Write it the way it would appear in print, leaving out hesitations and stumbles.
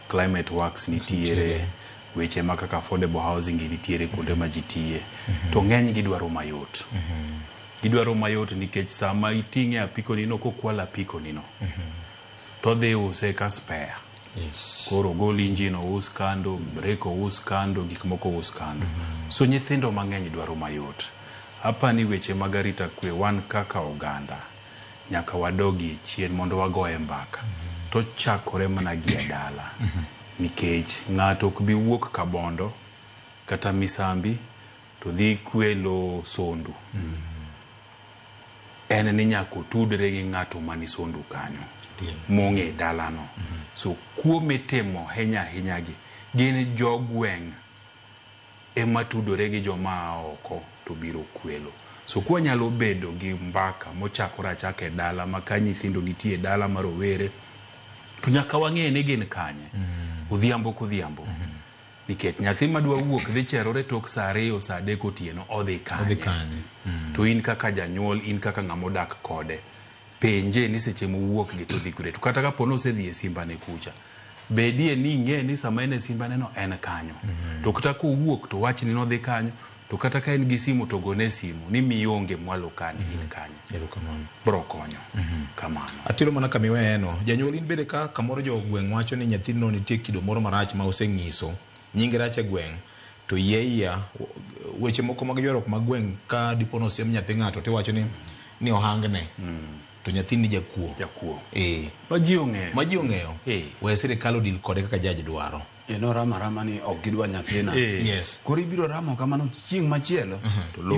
Climate works nitiere, weche ma kaka affordable housing gi nitiere kuonde ma ji tiye. To ng'eny gidwaro mayot. Gidwaro mayot nikech sama iting'e apiko nino kokwal apiko nino to odhi use ka spare. Koro ogol engine ous kando, brake ous kando, gik moko ous kando. So nyithindo mang'eny dwaro mayot. Apani weche mag arita kwe wan kaka oganda nyaka wadogie chien mondo wagoye mbaka. To chakore mana gi e dala. Nikech ng'ato ok bi wuok Kabondo kata Misambi to dhi kwelo Sondu. En ni nyaka otudre gi ng'ato mani Sondu kanyo mong'e dalano. So kuo mitimo ahinya ahinya gi gin jogweng' ema tudore gi joma a oko to biro kwelo. So kwanyalo bedo gi mbaka mochakore achaka e dala ma ka nyithindo nitie e dala ma rowere to nyaka wang'e ni gin kanye odhiambo kodhiambo. Nikech nyathi madwa wuok dhi cherore tok saa 2 saa 3 otieno odhi kanye. Odhi kanye. To in kaka janyuol, in kaka ng'ama odak kode, penje ni seche mowuok gi to odhi kure. To kata kapo ni osedhi e simbane kucha, bedie ni ing'e ni sama en e simbane no en kanyo. To kata kowuok to wach ni nodhi kanyo, to kata ka en gi simu to gone simu ni mionge mwalo kani in kanye. Erokamano. Bro konyo. Kamano. Atiro mana kama iweyeno. Janyuol in bende ka kamoro jogweng' wacho ni nyathino nitie kido moro marach ma oseng'iso, nyinge rach e gweng', to yie iya weche moko mag ywaruok mag gweng' ka dipo ni osiem nyathi ng'ato tiwacho ni ni ohangne to nyathini jakuo. Jakuo. Eh. Ma ji ong'eyo. Ma ji ong'eyo. Eh. We sirikal odil kode kaka judge dwaro. E noramo arama ni ok gidwa nyathina. Eh. Yes. Koro ibiro ramo kamano chieng' machielo. To lop